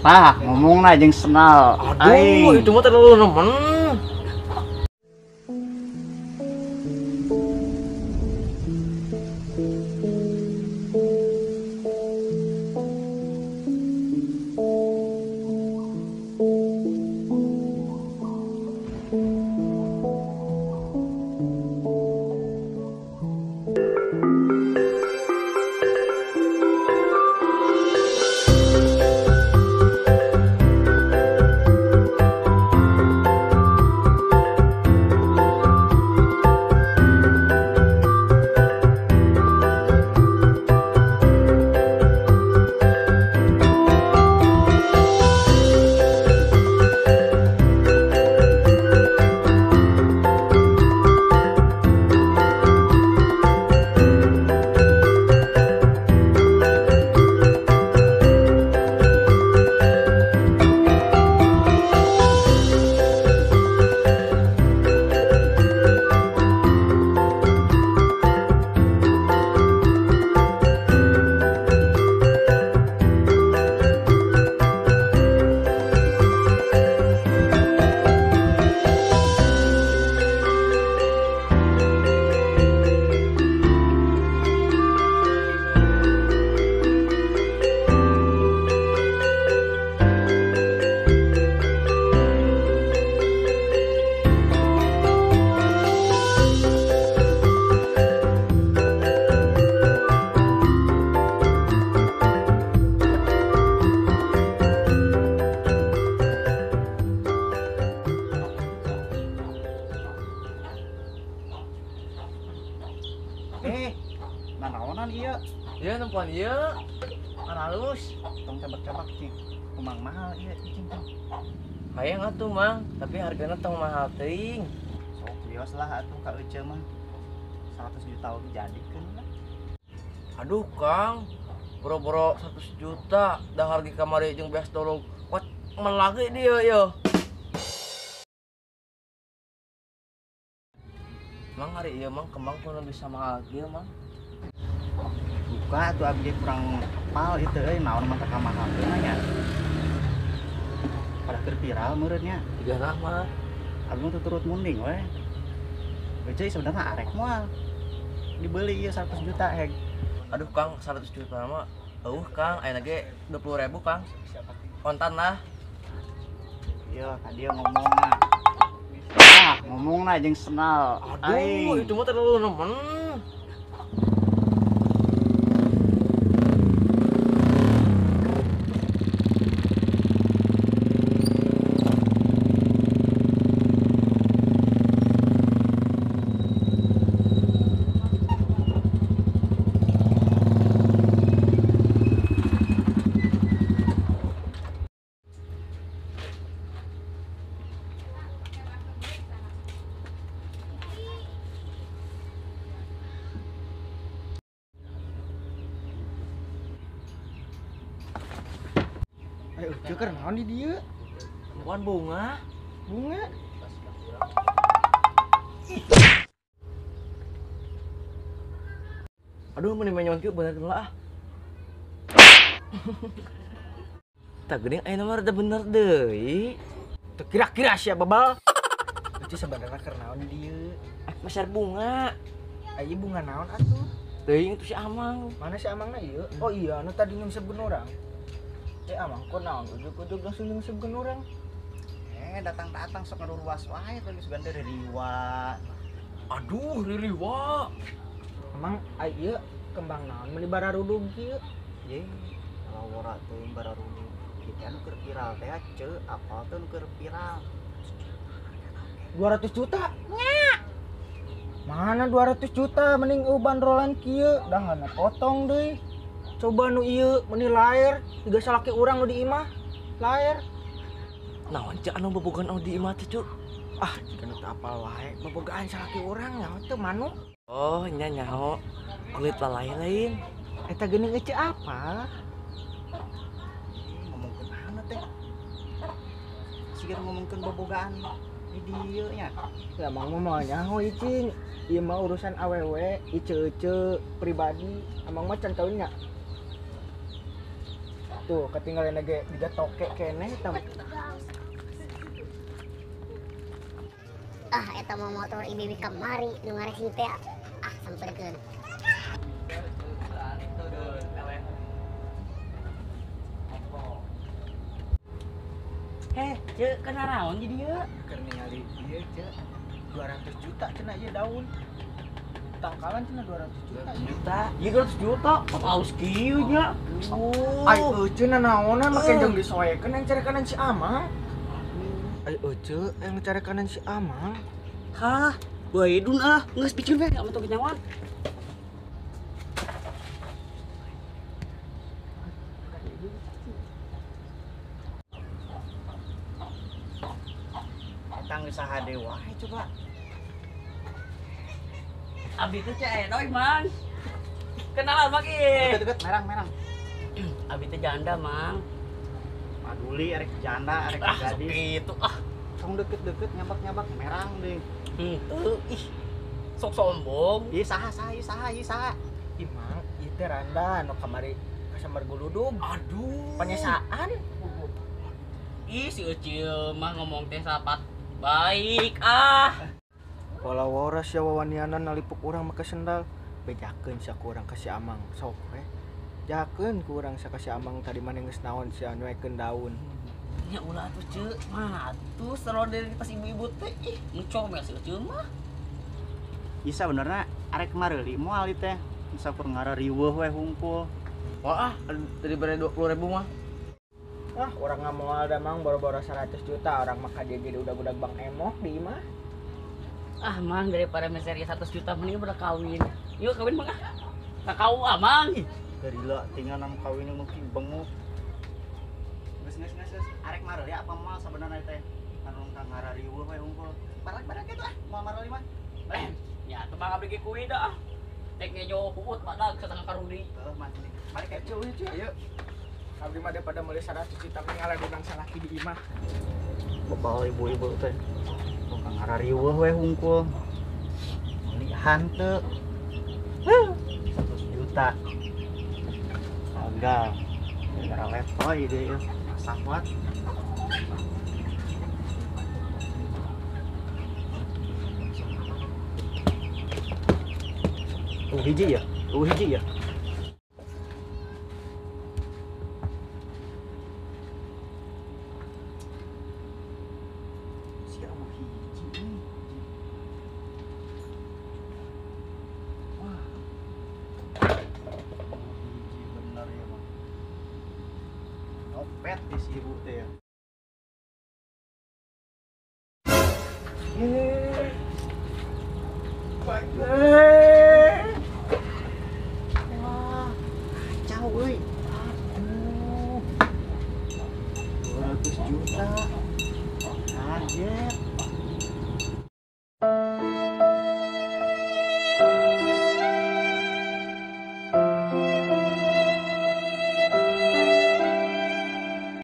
Tah, ngomongna jeung senal. Aduh, itu mah terlalu nemen. Nanaonan ieu? Ieu nempoan ieu. Halus. Tong cabak-cabak cing. Kumang mahal ieu cing tong. Hayang atuh Mang, tapi hargana tong mahal teuing. Sok bios lah atuh ka Ece mah. 100 juta oge jadikeun lah. Aduh Kang, boro-boro 100 juta dah harga kamari jeung beas dolog. Wat melagi dia ieu. Mang hari ieu Mang kembang kudu bisa mahal kieu Mang. Buka tuh abdi kurang apal itu euy naon mah teu mahal teh nya. Pada keur viral meureun nya. Tiga mah. Abdi mah turut munding we. Euy sebenarnya arek moal. Dibeli ieu 100 juta heg. Aduh Kang, 100 juta mah eueuh Kang, ayeuna ge 20.000 Kang. Kontan lah. Ieu ka dieu ngomongna. Ah, ngomongna jeung senal. Aduh, itu mah terlalu nemen. Ayo, keur naon di dieu? Bukan bunga. Bunga. Aduh, meni menyon kieu bener lah ah. Tah geuning ayeuna mah rada bener deui. Teu kira-kira sia babal. Euy sebenarnya keur naon di dieu? Pasar bunga. Aya bunga naon atuh? Teuing itu si Amang. Mana si Amangna ieu? Oh iya, anu tadi nyungsepkeun urang. Amang kok naon ujug-ujug langsung nyungsepkeun urang. Datang-datang sok ngaruruas wae teh geus gande ririwa. Aduh, ririwa. Amang ieu kembang naon meuli bararudug kieu? Ye, lawora teuing bararudug. Kita anu keur viral teh ceu, apal teh nu keur viral. 200 juta? Nya. Mana 200 juta mending eueuh bandrolan kieu, dahana potong deui. Coba nu ieu meuni laer, tiga salaki urang nu di imah. Laer. Naon ceu anu bobogohan anu di imah teh, Cuk? Ah, jika nu teu apal wae, bobogohan salaki urang nyaho teu manu. Oh, nya nyaho. Kulit lalai lain. Eta geuning ece apa? Ngomongkeun anu teh. Siga ngomongkeun bobogohan di dieu nya. Ya mang mah nyaho icing. Ieu mah urusan awewe, ice-ece pribadi, amang mah can kawin nya. Tuh, ketinggalan lagi diga tokek keneh eta. Ah, eta mah motor ibu kamari nu ngaresing teh. Ah, samperkeun. Heh, Ceu, kana naon di dieu? Keur ningali ieu, Ceu. 200 juta cenah ieu daun. Tangkalan cenah 200 juta. Juta. Ieu 200 juta. Paus kieu nya. Ai euceun naonan make jeung disoekeun yang carekanan si Amang. Ai euceun yang carekanan si Amang. Hah, bae dun ah, geus pikeun we ame tong nyawan. Eta geus saha deui wae coba. Abi teh Ceu Edoy, Mang. Kenalan Mang ieu. Deket-deket merang-merang. Abi teh janda, Mang. Paduli arek janda, arek Ah, gadis. gitu ah. Tong deket-deket nyabak-nyabak merang deui. Henteu, ih. Sok sombong. Ieu saha saha ieu saha ieu saha. Ih, Mang, ieu teh randa nu kamari kasambar guludug. Aduh. Penyesaan. Ih, si Ucil mah ngomong teh sapat baik ah. Pola waras ya wawanianan nalipuk urang make sendal. Bejakeun sia ku urang ka si Amang sok we. Jakeun ku urang sia ka si Amang tadi maneh geus naon sia nyuekeun daun. Nya ulah atuh Ceu, mah atuh seru dari pas ibu-ibu teh ih, mencomel si Ucil mah. Ieu sabenerna arek mareuli moal ieu teh. Sakur ngarariweuh we hungkul. Wah, ah, tadi bare 20.000 mah. Ah, urang nggak moal da Mang boro-boro 100 juta orang mah ka dia ge udah-udah Bang Emok di imah. Ah, Mang, daripada meseri 100 juta mending udah kawin. Yuk kawin Mang ah. Kakau ah, Mang. Gerila tinggal nam kawin nu ki benguk. Geus geus geus geus arek mareuli apa moal sabenerna teh? Anu ka ngarariweuh we hungkul. Barang-barang kitu ah, moal mareuli mah. Ya, atuh Mang abdi ge kuy dah. Tek ngejo huut badag satengah karudi. Heuh, mah balik ka Cuy, cuy, ayo. Abdi mah daripada meuli 100 juta mending ngaladungan salaki di imah. Bebal ibu-ibu teh. Tong ngarariweuh we hungkul. Meuli hanteu. 100 juta. Gagal. Gara letoy deui ieu. Sahwat. Hiji ya? Hiji ya? Si hiji nih. Wah. Hiji bener ya, Bang. Nyopet di si ibu teh ya.